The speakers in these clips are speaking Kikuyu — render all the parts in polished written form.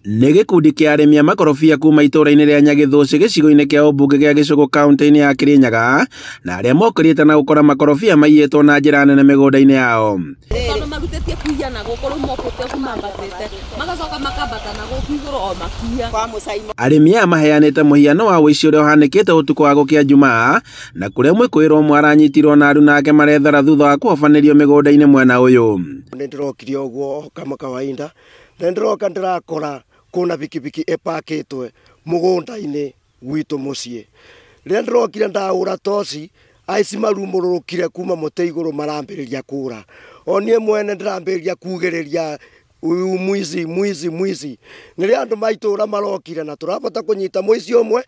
Nĩ gĩkundi kĩa arĩmi a makorobia kuma itũũra-inĩ rĩa Nyagĩthũci gĩcigo-inĩ kĩa ũmbunge gĩa Gĩcũgũ kaunti-inĩ ya Kĩrĩnyaga na arĩa mokĩrĩte na gũkora makorobia maiyĩtwo na njĩra nene mĩgũnda-inĩ yao. Tondũ marutĩtie kuiya na gũkũ rĩu mokĩte oku mambatĩte magacoka makambata na gũkũ igũrũ o makiya. Arĩmi aya maheanĩte mũhiano wa ũici ũrĩa ũhanĩkĩte ũtukũ wa gũkĩa Jumaa na kũrĩa mwĩkũĩrwo ũmwe aranyitirwo na aruna ake marethara thutha wa kũhobanĩrio mĩgũnda-inĩ mwena ũyũ. Nĩndĩrokire ũguo kama kawaida na nĩndĩroka ndĩrakora kuna bikibiki ĩpakĩtwe mũgũnda-inĩ gwitũ mũciĩ. Rĩrĩa ndĩrokire ndahũra toci aici marumũrũrũkire kuma mũtĩ igũrũ marambĩrĩria kũra. O niĩ mwene ndĩrambĩrĩria kugĩrĩria uyu mwizi mwizi mwizi. Nĩrĩo andũ ma itũra marokire na tũrabota kũnyita mũici ũmwe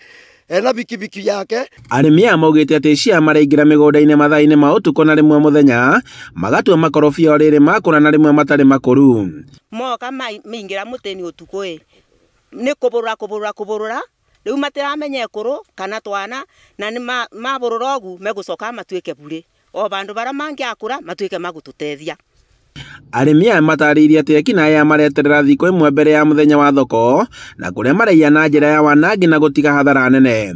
ena bikibiki yake. Arĩmi aya maugĩte atĩ aici aya maraingĩra mĩgũnda-inĩ mathaa-inĩ ma ũtukũ na rĩmwe mũthenya magatua makorobia o rĩrĩ makũra na rĩmwe matarĩ makũru. Moka maingĩra mũtĩ-inĩ ũtukũ ĩ nĩ kũbũrũra kũbũrũra kũbũrũra rĩu matiramenya ĩkũrũ kana twana na nĩ mabũrũra ũgu megũcoka matuĩke burĩ o bandũ bara mangĩakũra matuĩke magũtũteithia. Arĩmi aya matarĩirie atĩ ekinaĩ aya mareterera thikũ ĩmwe mbere ya mũthenya wa thoko na kũrĩa maraiya na njĩra ya wanangi na gũtiga hathara nene.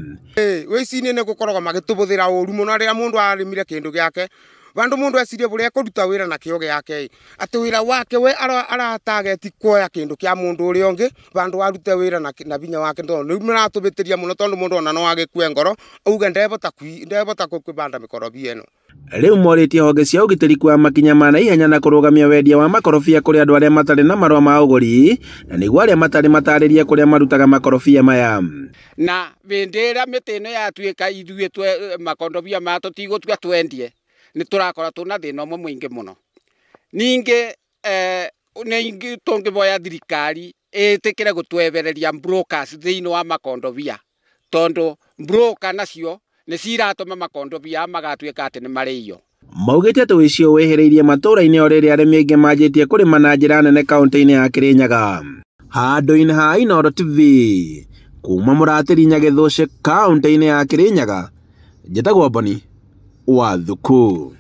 Wĩici-inĩ nĩ gũkoragwo magĩtũbũthĩra ũru mũno rĩrĩa mũndũ arĩmire kĩndũ gĩake bandũ mũndũ ecirie bũrĩa ekũruta wĩra na kĩo gĩake atĩ wĩra wake we aratageti kuoya kĩndũ kĩa mũndũ ũrĩa ũngĩ bandũ arute wĩra na binya wake tondũ rĩu maratũbĩtĩria mũno tondũ mũndũ ona no agĩkue ngoro auge ndebota kwĩbanda mĩkorobia ĩno. Rĩu morĩtie honge cia ũgitĩri kuoya makinya ma naihenya na kũrũgamia wendia wa makorobia kũrĩ andũ arĩa matarĩ na marũa ma ũgũri na nĩguo arĩa matarĩ matarĩrie kũrĩa marutaga makorobia maya. Na hĩndĩ ĩrĩa mĩtĩ ĩno yatuĩka ithuĩ makondobia maya tũtigũtua twendie nĩ tũrakora tũna thĩna ũmwe mũingĩ mũno. Ningĩ nĩ tũngĩboya thirikari ĩtĩkĩre gũtwebereria brokers thĩinĩ wa makondobia tondũ broker nacio nĩ ciratũma makondobia magatuĩka atĩ nĩ marĩio. Maugĩte atĩ ũici ũyũ wĩhĩrĩirie matũũra-inĩ o rĩrĩa arĩmi aingĩ manjĩtie kũrĩma na njĩra nene kaunti-inĩ ya Kĩrĩnyaga. Handũ-inĩ ha Inooro TV kuma Mũratĩri Nyagĩthũci kaunti-inĩ ya Kĩrĩnyaga, njĩtagwo Boni wa Thuku.